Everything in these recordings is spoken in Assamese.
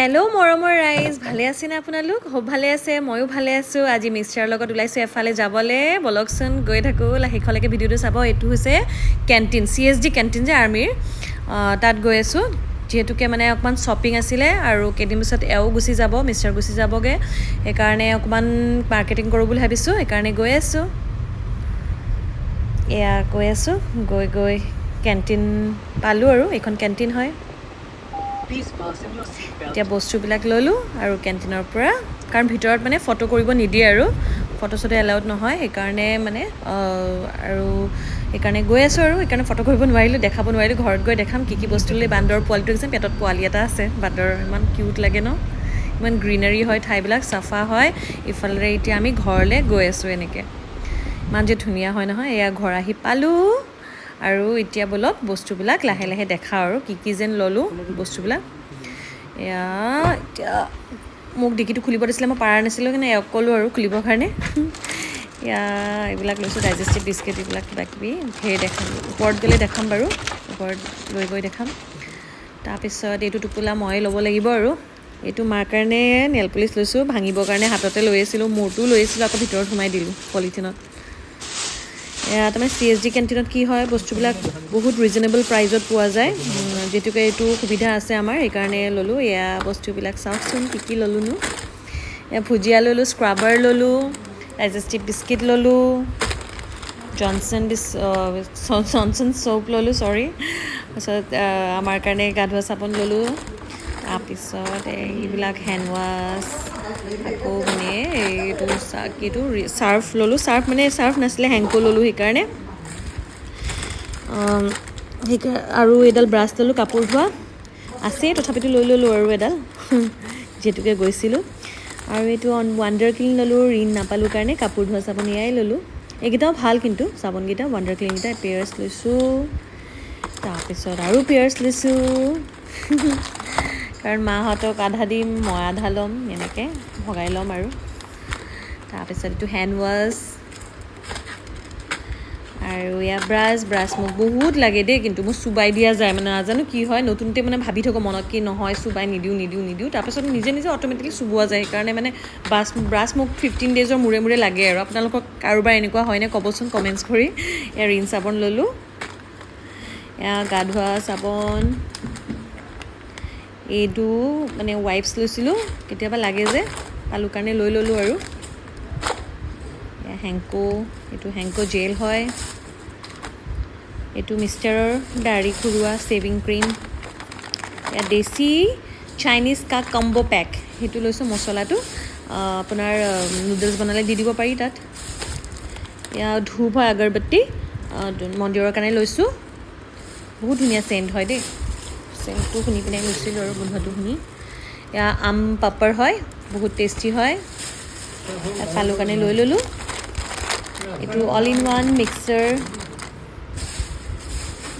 হেল্ল' মৰমৰ ৰাইজ, ভালে আছেনে আপোনালোক? খুব ভালে আছে, ময়ো ভালে আছোঁ। আজি মিষ্টাৰৰ লগত ওলাইছোঁ এফালে যাবলৈ। ব'লকচোন, গৈ থাকোঁ। শেষলৈকে ভিডিঅ'টো চাব। এইটো হৈছে কেণ্টিন, চিএছডি কেণ্টিন যে আৰ্মিৰ, তাত গৈ আছোঁ। যিহেতুকে মানে অকণমান শ্বপিং আছিলে আৰু কেইদিন পিছত এও গুচি যাব, মিষ্টাৰ গুচি যাবগৈ, সেইকাৰণে অকণমান মাৰ্কেটিং কৰোঁ বুলি ভাবিছোঁ, সেইকাৰণে গৈ আছোঁ। এয়া গৈ আছোঁ, গৈ গৈ কেণ্টিন পালোঁ আৰু এইখন কেণ্টিন হয়। Please fasten your seatbelt. এতিয়া বস্তুবিলাক ল'লোঁ আৰু কেণ্টিনৰ পৰা, কাৰণ ভিতৰত মানে ফটো কৰিব নিদিয়ে আৰু ফটো চটো এলাউড নহয়, সেইকাৰণে মানে আৰু সেইকাৰণে গৈ আছোঁ আৰু সেইকাৰণে ফটো কৰিব নোৱাৰিলোঁ, দেখাব নোৱাৰিলোঁ। ঘৰত গৈ দেখাম কি কি বস্তু ল'লোঁ। বান্দৰ পোৱালিটো দেখিছে, পেটত পোৱালি এটা আছে বান্দৰ, ইমান কিউট লাগে ন? ইমান গ্ৰীনাৰী হয়, ঠাইবিলাক চাফা হয়। ইফালেৰে এতিয়া আমি ঘৰলৈ গৈ আছোঁ এনেকৈ, ইমান যে ধুনীয়া হয় নহয়। এয়া ঘৰ আহি পালোঁ আৰু এতিয়া ব'লক বস্তুবিলাক লাহে লাহে দেখাওঁ আৰু কি কি যেন ল'লোঁ বস্তুবিলাক। এয়া এতিয়া মোক ডিকিটো খুলিব দিছিলে, মই পাৰা নাছিলোঁ, কিন্তু এওঁক ক'লোঁ আৰু খুলিবৰ কাৰণে। এয়া এইবিলাক লৈছোঁ, ডাইজেষ্টিভ বিস্কিট, এইবিলাক কিবা কিবি ধেৰ দেখাম, ওপৰত গ'লে দেখাম বাৰু, ওপৰত লৈ গৈ দেখাম। তাৰপিছত এইটো টোপোলা ময়ে ল'ব লাগিব আৰু এইটো মাৰ কাৰণে নেল পলিচ লৈছোঁ, ভাঙিবৰ কাৰণে হাততে লৈ আছিলোঁ, মূৰটোও লৈ আছিলোঁ, আকৌ ভিতৰত সোমাই দিলোঁ পলিথিনত। এয়া তাৰমানে চিএছডি কেণ্টিনত কি হয়, বস্তুবিলাক বহুত ৰিজনেবল প্ৰাইজত পোৱা যায়, যিহেতুকে এইটো সুবিধা আছে আমাৰ, সেইকাৰণে ল'লোঁ। এয়া বস্তুবিলাক চাওকচোন কি কি ল'লোঁনো। এয়া ভুজিয়া ল'লোঁ, স্ক্ৰাবাৰ ল'লোঁ, ডাইজেষ্টিভ বিস্কিট ল'লোঁ, জনচন চ'প ল'লোঁ, চৰি। তাৰপিছত আমাৰ কাৰণে গা ধোৱা চাবোন ল'লোঁ। তাৰপিছত এইবিলাক হেণ্ড ৱাছ, আকৌ মানে এইটো কিটো চাৰ্ফ ল'লোঁ, চাৰ্ফ মানে চাৰ্ফ নাছিলে, হেংকো ল'লোঁ সেইকাৰণে। সেইকাৰণে আৰু এইডাল ব্ৰাছ ল'লোঁ, কাপোৰ ধোৱা আছেই, তথাপিতো লৈ ল'লোঁ আৰু এডাল যিহেতুকে গৈছিলোঁ। আৰু এইটো ৱাণ্ডাৰ ক্লিন ল'লোঁ, ৰিন নাপালোঁ কাৰণে কাপোৰ ধোৱা চাবোন এয়াই ল'লোঁ। এইকেইটাও ভাল কিন্তু চাবোনকেইটা, ৱাণ্ডাৰ ক্লিনকেইটা। পিয়াৰ্ছ লৈছোঁ, তাৰপিছত আৰু পিয়াৰ্ছ লৈছোঁ, কাৰণ মাহঁতক আধা দিম, মই আধা ল'ম, এনেকৈ ভগাই ল'ম আৰু। তাৰপিছত এইটো হেণ্ড ৱাছ আৰু এয়া ব্ৰাছ। ব্ৰাছ মোক বহুত লাগে দেই, কিন্তু মোক চুবাই দিয়া যায়, মানে নাজানো কি হয়, নতুনতে মানে ভাবি থাকোঁ মনত কি নহয় চুবাই নিদিওঁ নিদিওঁ নিদিওঁ, তাৰপিছত নিজে নিজে অট'মেটিকলি চুবোৱা যায়। সেইকাৰণে মানে ব্ৰাছ মোক 15 ডেইজৰ মূৰে মূৰে লাগে আৰু। আপোনালোকক কাৰোবাৰ এনেকুৱা হয়নে ক'বচোন কমেণ্টছ কৰি। এয়া ৰিন চাবোন ল'লোঁ, এয়া গা ধোৱা চাবোন, এইটো মানে ৱাইপছ লৈছিলোঁ, কেতিয়াবা লাগে যে পালোঁ কাৰণে লৈ ল'লোঁ আৰু। এয়া হেংকো, এইটো হেংকো জেল হয়। এইটো মিষ্টাৰৰ দাড়ি খুৰোৱা শ্বেভিং ক্ৰীম। এয়া দেশী চাইনিজ কা কম্ব পেক, সেইটো লৈছোঁ, মছলাটো আপোনাৰ নুডলছ বনালে দি দিব পাৰি তাত। এয়া ধূপ হয়, আগৰবাতি, মন্দিৰৰ কাৰণে লৈছোঁ, বহুত ধুনীয়া চেণ্ট হয় দেই, চেণ্টটো শুনি পিনে লৈছিলোঁ আৰু গোন্ধটো শুনি। এয়া আম পাপৰ হয়, বহুত টেষ্টি হয়, তাত পালোঁ কাৰণে লৈ ল'লোঁ। এইটো অল ইন ওৱান মিক্সাৰ,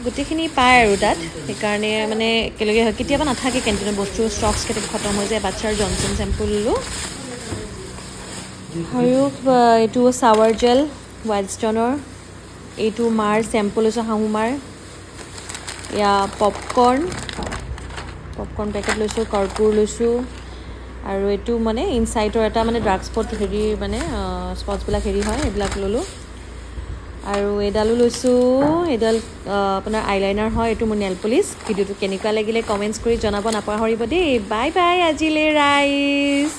গোটেইখিনি পায় আৰু তাত, সেইকাৰণে মানে একেলগে হয়। কেতিয়াবা নাথাকে কেণ্টিনত বস্তু, ষ্টকছ কেতিয়াবা খতম হৈ যায়। বাচ্ছাৰ জনচন চেম্পু ল'লোঁ আৰু এইটো চাৱাৰ জেল ৱাইল্ড ষ্টনৰ। এইটো মাৰ চেম্পু লৈছোঁ, শাহু মাৰ। এয়া পপকৰ্ণ পেকেট লৈছোঁ, কৰ্পূৰ লৈছোঁ। আৰু এইটো মানে ইনচাইটৰ এটা মানে ডাৰ্ক স্পট হেৰি মানে স্পটছবিলাক হেৰি হয়, এইবিলাক ল'লোঁ। আৰু এইডালো লৈছোঁ, এইডাল আপোনাৰ আইলাইনাৰ হয়, এইটো মোৰ নেল পলিচ। ভিডিঅ'টো কেনেকুৱা লাগিলে কমেণ্টছ কৰি জনাব নাপাহৰিব দেই। বাই বাই আজিলৈ ৰাইজ।